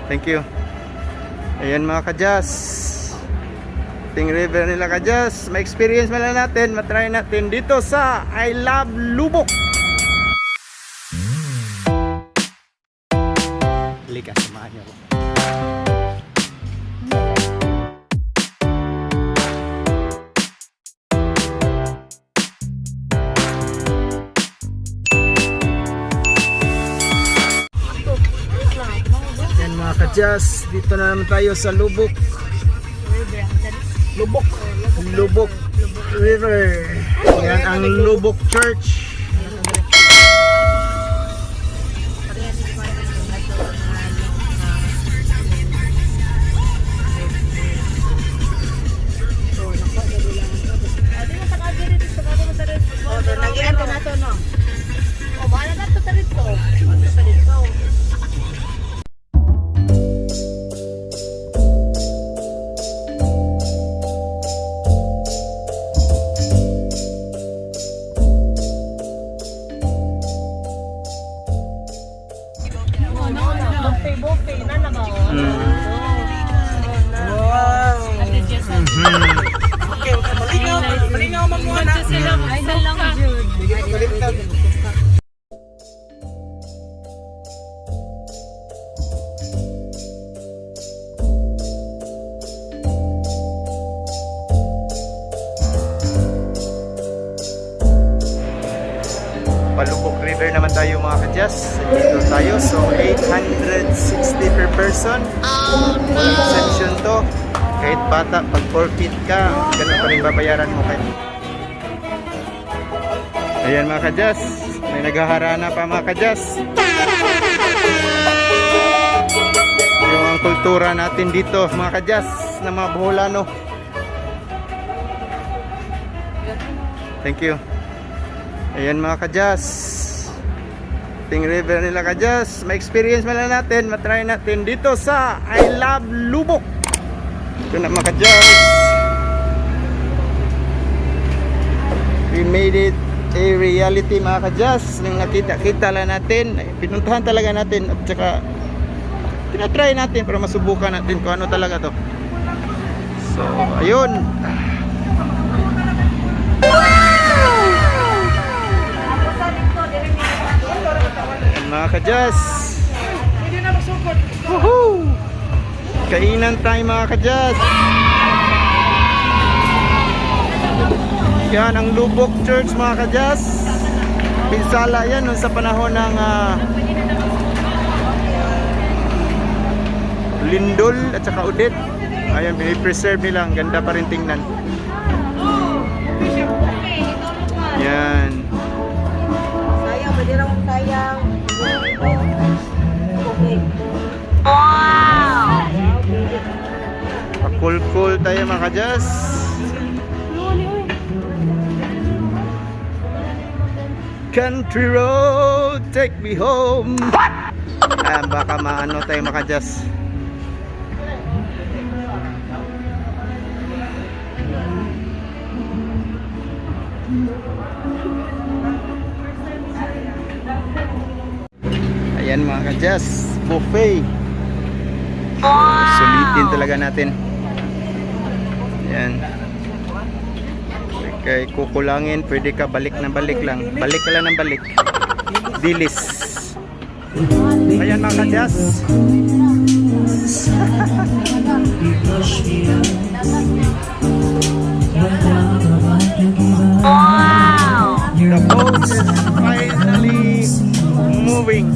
Thank you. Ayan, mga kajas. Ting river nila, kajas. Ma-experience man lang natin, matry natin dito sa I Love Lubok. Halika, samahan niyo ako. Yan, mga kajas, dito na naman tayo sa Lubok. Lubok. Lubok River. Yan ang Lubok Church. Nagian ko na to, no? O, bahala na to tarito. Tarito. Buffet, buffet na na ba? Wow. Malingaw man mo na. Palubok River naman tayo, mga kajas. Dito tayo. So 860 per person. Walang exemption to. Kahit bata, pag 4 feet ka, ganun pa rin babayaran mo kahit. Ayan, mga kajas. May naghaharana pa, mga kajas. Yung ang kultura natin dito, mga kajas, ng mga Boholano. Thank you. Ayan, mga kajas. Ting river nila, kajas. Ma-experience man lang natin, matry natin dito sa I Love Lubok. Ito na, mga kajas. We made it a reality, mga kajas. Yung nakita-kita lang natin, ay, pinuntahan talaga natin at saka tinatry natin para masubukan natin kung ano talaga to. So, ayun. Ayan, mga kajas. Hindi na magsugod. Woohoo! Kainan tayo, mga kajas. Yan ang Lubok Church, mga kajas. Pinsala yan nun sa panahon ng Lindol at saka Odette. Ayan, pinipreserve nila. Ang ganda pa rin tingnan. Yan. Sayang, pwede raw sayang. Okay. Pakul-kul tayo, mga kajas. Country road, take me home. Ah, baka maano tayo, mga kajas. Ayan, mga kajas, buffet. Sulitin talaga natin. Ayan. Kay kukulangin, pwede ka balik na balik lang. Balik ka lang ng balik. Dilis. Ayan, mga kajas. The boat is finally moving.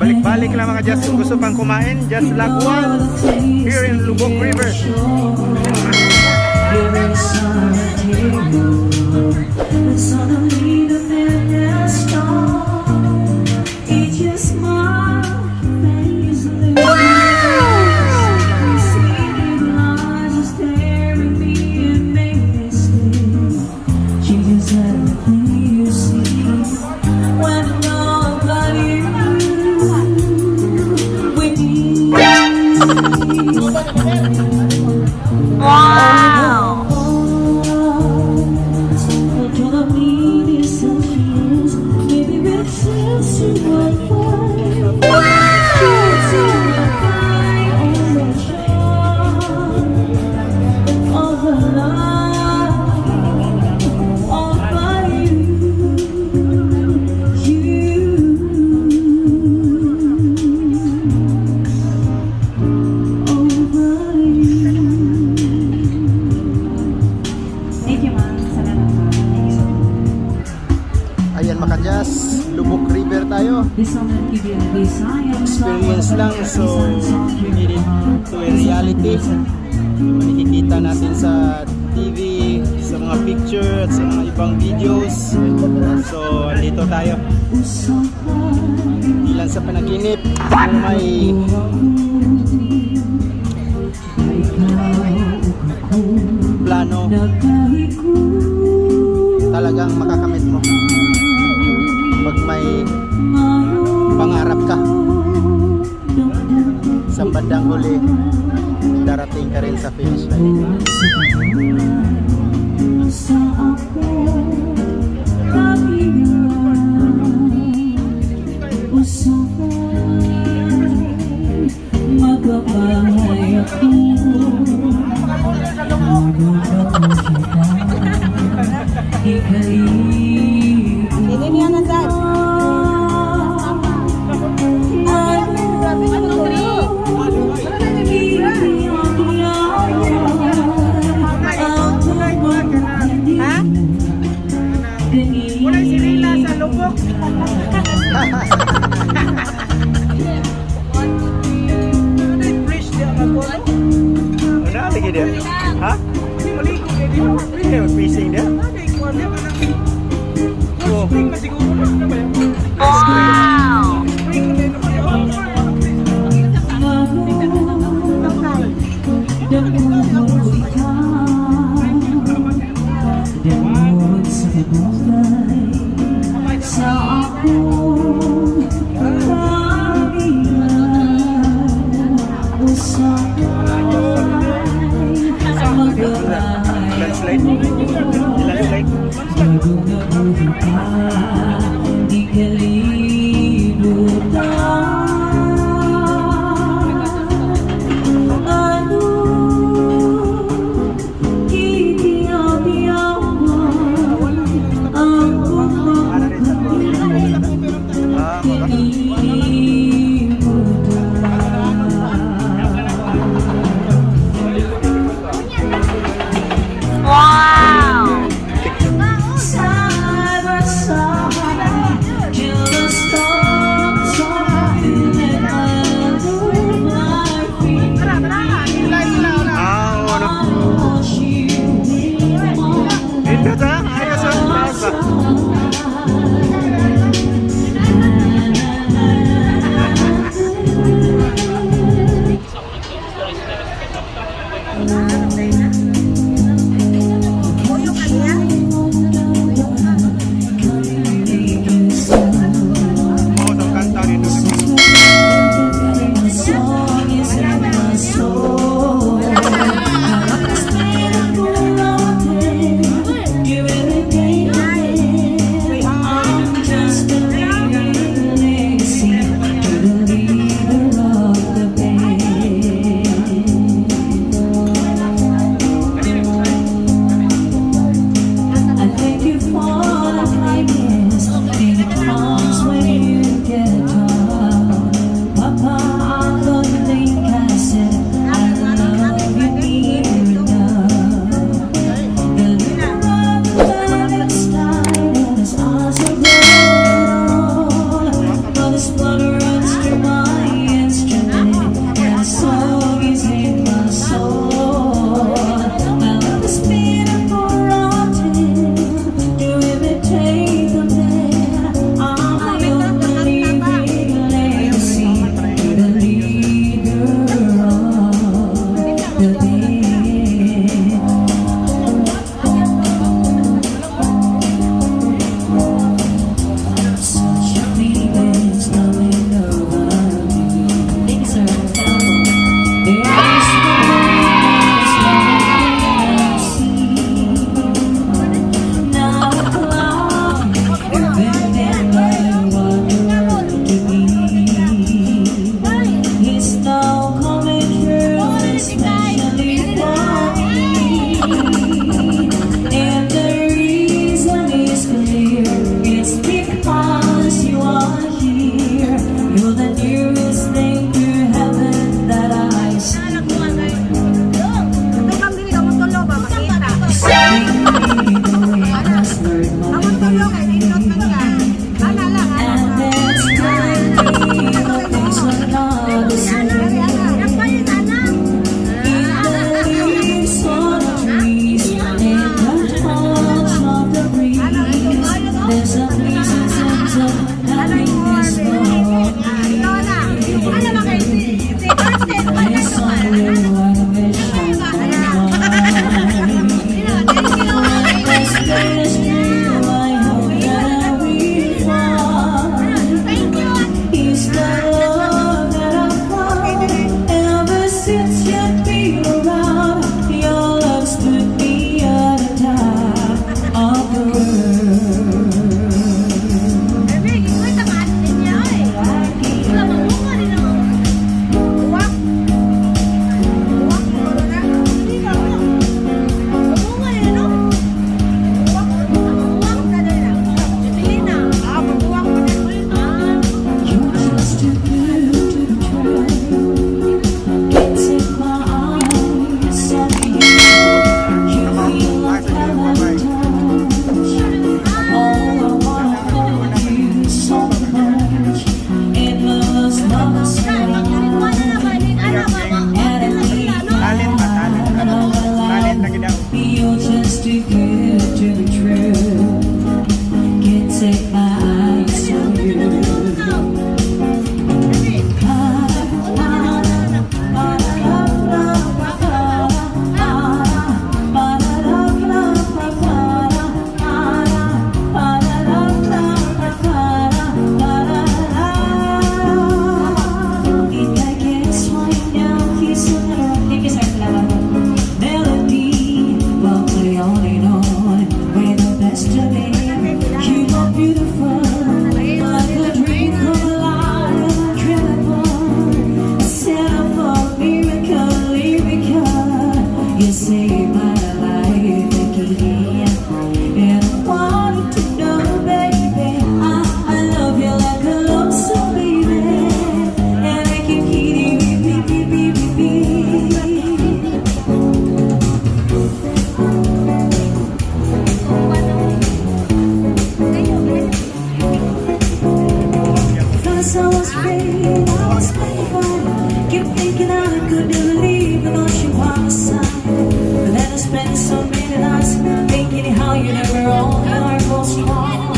Balik-balik lang, mga kajas, kung gusto pang kumain, just lagwan here in Lubok River. And suddenly the madness gone. It just my face eyes are staring me and make me stay. Changes everything you see. When nobody with me. Wow! Ayan, mga kajas, Lubuk River tayo. Experience lang, so we made it to a reality. Makikita natin sa TV, sa mga picture at sa mga ibang videos. So, andito tayo. Hindi lang sa panaginip, kung may plano, talagang makakamit mo. Pag may pangarap ka, sa bandang huli, darating ka rin sa finish line. Sa ako kabilang usahay magabahay ako Hindi niya na dad. Ha? Wala si Rila sa lubok. Ano yung bridge di ang ako? Ano, lagi dia? Ha? Hindi maligo kay di ba? Hindi, fishing dia? Ano yung kuwan niya? Cold spring na siguro na. Ano ba yun? Spring na din. Ano ba yun? Sa akong kabilang usahay magabay Landslide? Landslide? Bagong nabuhi pa, di kalimutan. Ano, kitiyaw-tiyawan ang kumakain Ah, maka. kalimutan. Side by side. Reasons of happiness for Ikaw na. Ano ba kayo? Si Kirsten, It's only one wish on my mind. This dream I hope that we find Thank you. is the love that I've found ever since you've been around. Your love's put me at the top of the world. Erving, ikaw tamaan din niya eh. Wala mamunga rin naman. Uwak. Uwak, wala na. Hindi na, wala. Mamunga rin, ano? Uwak. Uwak na din ah. Selena. Ah, mabuwak mo na. Ah. You're just too good to be true. Can't take my eyes off you. You feel like heaven touch. Oh, I wanna hold you so much. And love's love Talent ba? Talent. Talent na gid. You're just too good to be true. Can't take my eyes off you. Melody will play on and on with the best of me. You are beautiful, like a dream come alive, incredible. Set up for miracle, lyrical. You save my life again, and I wanted to know, baby, I love you like a love song, baby, and I can hear you repeat, repeat, repeat. First I was afraid, I was petrified. Kept thinking I could never leave without you by my side. But then I spent so many nights thinking how you never own your most strong.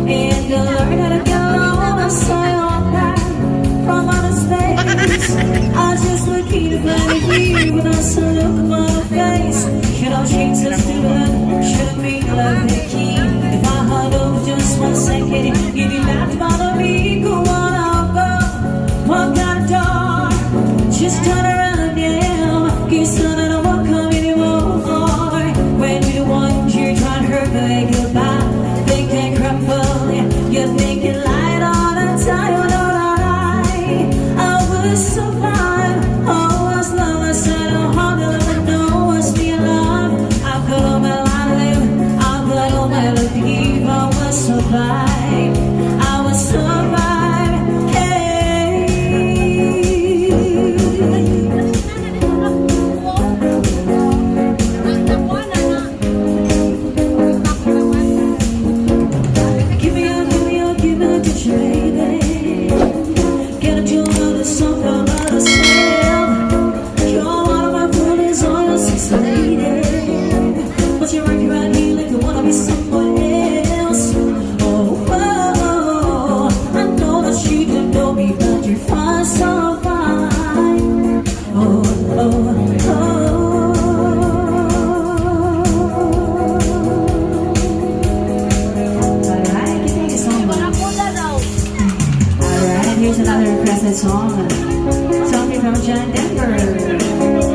And I learned how to go on a side all night from outer space. I just looking to find you with a look on my face. Should I change the stupid? Should I make love the key? If I had over just one second, you'd be left bother me. Go on, I'll go. Walk out the door. Just turn around now. Kiss on and I won't come anymore. When you want you try to hurt me goodbye. Think they crumble. You think it light all the time. All night. I will survive. Oh, as long as I don't hold it, no one's me alive. I've got all my life to live. I've got all my life to give. I will survive. I will survive. Hey. Give me a touch, baby. Get to another song about myself. You're one of my feelings, all your sexy lady. But you're working around here like you wanna be someone else. Oh, I know that you don't know me, but you're fine, so fine. Oh. Alright, thank you so much. Alright, here's another requested song. Something from John Denver.